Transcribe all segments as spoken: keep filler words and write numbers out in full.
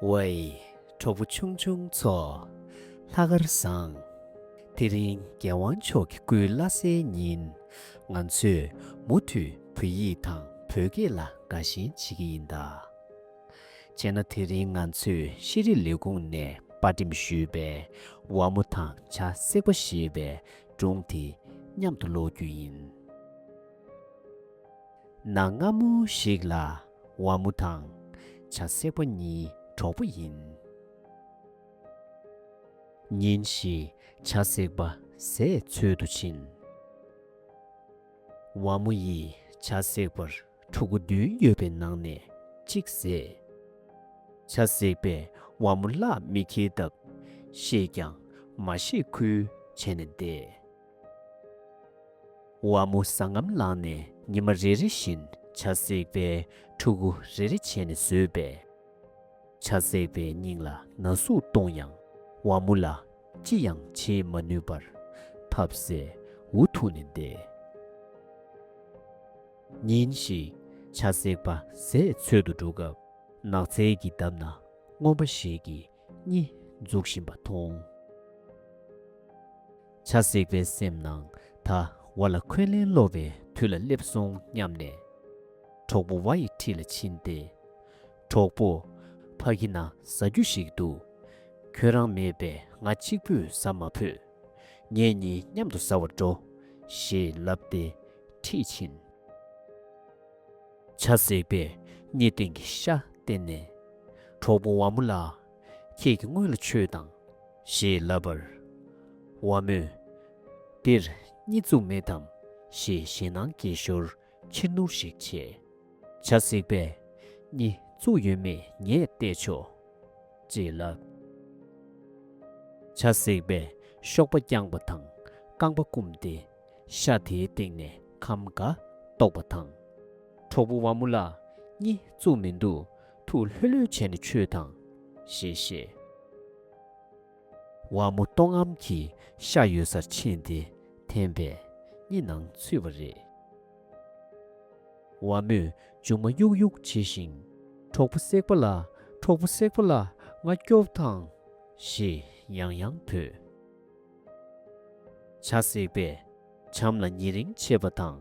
ཝེ། གྲོགས་པོ་ཆུང་ཆུང་ཚོ། ལྷག་དཀར་བཟང་། དེ་རིང་རྒྱལ་དབང་མཆོག་གི་སྐུའི་བླ་གཟའི་ཉིན། ང་ཚོས་མུ་མཐུད་བོད་ཡིག་དང་བོད་སྐད་ལ་དགའ་ཞེན་བྱེད་ཀྱི་ཡིན་ད། བྱས་ན་དེ་རིང་ང་ཚོས་ཤེས་རིག་ལས་ཁུངས་ནས་དཔར་འགྲེམས་ཞུས་པའི་ཝ་མོ་དང་བྱ་སྲེག་པ་ཞེས་པའི་སྒྲུང་དེ་མཉམ་དུ་ཀློག་རྒྱུ་ཡིན། ན་སྔ་མོ་ཞིག་ལ་ཝ་མོ་དང་བྱ་སྲེག་པ་གཉིས་གྲོགས་པོ་ཡིན། ཉིན་ཞིག་བྱ་སྲེག་པ་ཟས་འཚོལ་དུ་ཕྱིན། ཝ་མོ་ཡིས་བྱ་སྲེག་པར་ཕྲུ་གུ་བདུན་ཡོད་པའི་ནང་ནས་གཅིག་བཟས། བྱ་སྲེག་པས་ཝ་མོ་གླགས་མི་འཁེལ་སྟབས་ཤེས་ཀྱང་མ་ཤེས་ཁུལ་བྱས་ནས་བསྡད། ཝ་མོ་ཟ་ངམ་ལངས་ནས་ཉི་མ་རེ་རེ་བཞིན་བྱ་སྲེག་པའི་ཕྲུ་གུ་རེ་རེ་བྱས་ནས་ཟོས་པས། བྱ་སྲེག་པའི་སྙིང་ལ་ན་ཟུག་གཏོང་ཡང་ཝ་མོ་ལ་ཅི་ཡང་བྱེད་མ་ནུས་པར་ཐབས་ཟད་འུ་ཐུག་ནས་བསྡད། ཉིན་ཞིག་བྱ་སྲེག་པ་ཟས་འཚོལ་དུ་འགྲོ་སྐབས་ནགས་ཚལ་གྱི་འདབས་ན་རྔོན་པ་ཞིག་གིས་གཉིད་འཛུགས་བཞིན་པ་མཐོང་། བྱ་སྲེག་པའི་སེམས་ནང་ད་ཝ་ལ་འཁོན་ལན་སློག་པའི་དུས་ལ་སླེབས་སོང་སྙམ་ནས། གྲོགས་པོ་ཝ་ཡི་འཁྲིས་ལ་ཕྱིན་ཏེ། གྲོགས་པོ། ཕ་གི་ན་ཟ་རྒྱུ་ཞིག་འདུག་ཁྱོད་རང་མེད་པས་ང་གཅིག་པུས་ཟ་མ་ཕོད། ངེད་གཉིས་མཉམ་དུ་ཟ་བར་འགྲོ། ཞེས་ལབ་སྟེ་འཁྲིད་ཕྱིན། བྱ་སྲེག་པས་སྙིང་སྟེང་གི་ཤ་བསྟན་ནས། གྲོགས་པོ་ཝ་མོ་ལགས། ཁྱེད་ཀྱིས་སྔོན་ལ་མཆོད་དང་། ཞེས་ལབ་པར། ཝ་མོས། འདིར་གཉིད་བཙུགས་མེད་དམ། ཞེས་ཞེད་སྣང་སྐྱེ་ཞོར་ཕྱིར་ནུར་ཞིག་བྱས། བྱ་སྲེག་པས། གཉིད་བཙུགས་ཡོད་མེད་ངས་བལྟས་ཆོག་ཅེས་ལབ། བྱ་སྲེག་པས་གཤོག་པ་བརྐྱངས་པ་དང་རྐང་པ་བསྐུམས་ཏེ། ཤ་དེའི་སྟེང་ནས་ཁམ་ག་གཏོགས་པ་དང་། གྲོགས་པོ་ཝ་མོ་ལགས། གཉིད་བཙུགས་མི་འདུག་ཐུགས་ལྷོད་ལྷོད་བྱས་ནས་མཆོད་དང་། ཞེས་བཤད། ཝ་མོ་ལྟོགས་རྔམ་གྱིས་ཤ་ཡོད་སར་ཕྱིན་ཏེ་འཐེན་པས་གཉིད་ནང་ཚུད་པ་རེད། ཝ་མོས་མཇུག་མ་གཡུག་གཡུག་བྱེད་བཞིན། གྲོགས་པོ་སྲེག་པ་ལགས། གྲོགས་པོ་སྲེག་པ་ལགས། ང་སྐྱོབ་དང་། ཞེས་ཡང་ཡང་བོས། བྱ་སྲེག་པས་བྱམས་ལ་ཉེ་རིང་བྱེད་པ་དང་།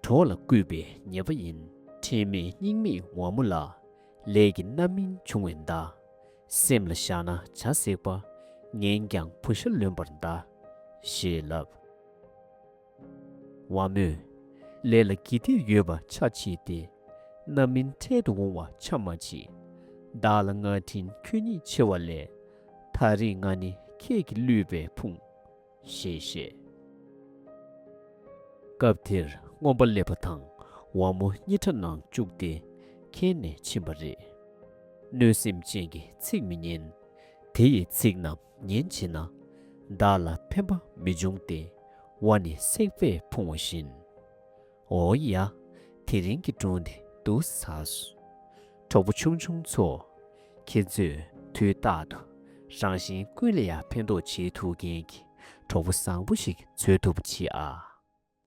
གྲོགས་ལ་བརྐུས་པའི་ཉེས་པ་ཡིན། ཁྲེལ་མེད་སྙིང་མེད་ཝ་མོ་ལགས། ལས་ཀྱི་རྣམ་སྨིན་བྱུང་བའི་མདའ། སེམས་ལ་བཞག་ན་བྱ་སྲེག་པ། ངན་ཀྱང་བུ་ཤ་ལོན་པར་གདའ། ཞེས་ལབ། ཝ་མོས། ལས་ལ་དགེ་སྡིག་ཡོད་པ་ཆ་མཆིས་ཏེ། རྣམ་སྨིན་འཕྲལ་དུ་འོང་བ་ཆ་མ་མཆིས། བདག་ལ་ང་དྲིན་ཁྱོད་ཉིད་ཆེ་བ་ལས། ད་རེས་ང་ནི་ཁྱེད་ཀྱིས་བསླུས་པའི་ཕུང་། ཞེས་བཤད། སྐབས་དེར་རྔོན་པ་སླེབས་པ་དང་ཝ་མོ་གཉིད་ཁྲ་ནང་བཅུག་སྟེ་ཁྱེར་ནས་ཕྱིན་པ་རེད། གནོད་སེམས་ཅན་གྱི་ཚིག་མི་ཉན། དེ་ཡི་ཚིག་རྣམས་ཉན་བྱེད་ན། བདག་ལ་ཕན་པ་མི་འབྱུང་སྟེ། ཝ་ནི་སྲེག་པས་ཕུང་བ་བཞིན། འོ་ཡ། དེ་རིང་གི་སྒྲུང་འདི་འདུག་ཟ་སོང་། གྲོགས་པོ་ཆུང་ཆུང་ཚོ། ཁྱེད་ཚོས་དུས་རྟག་ཏུ་རང་གཞན་ཀུན་ལ་ཡང་ཕན་ཐོགས་བྱེད་ཐུབ་མཁན་གྱི་གྲོགས་པོ་བཟང་པོ་ཞིག་འཚོལ་ཐུབ་པ་བྱེད་ཨ།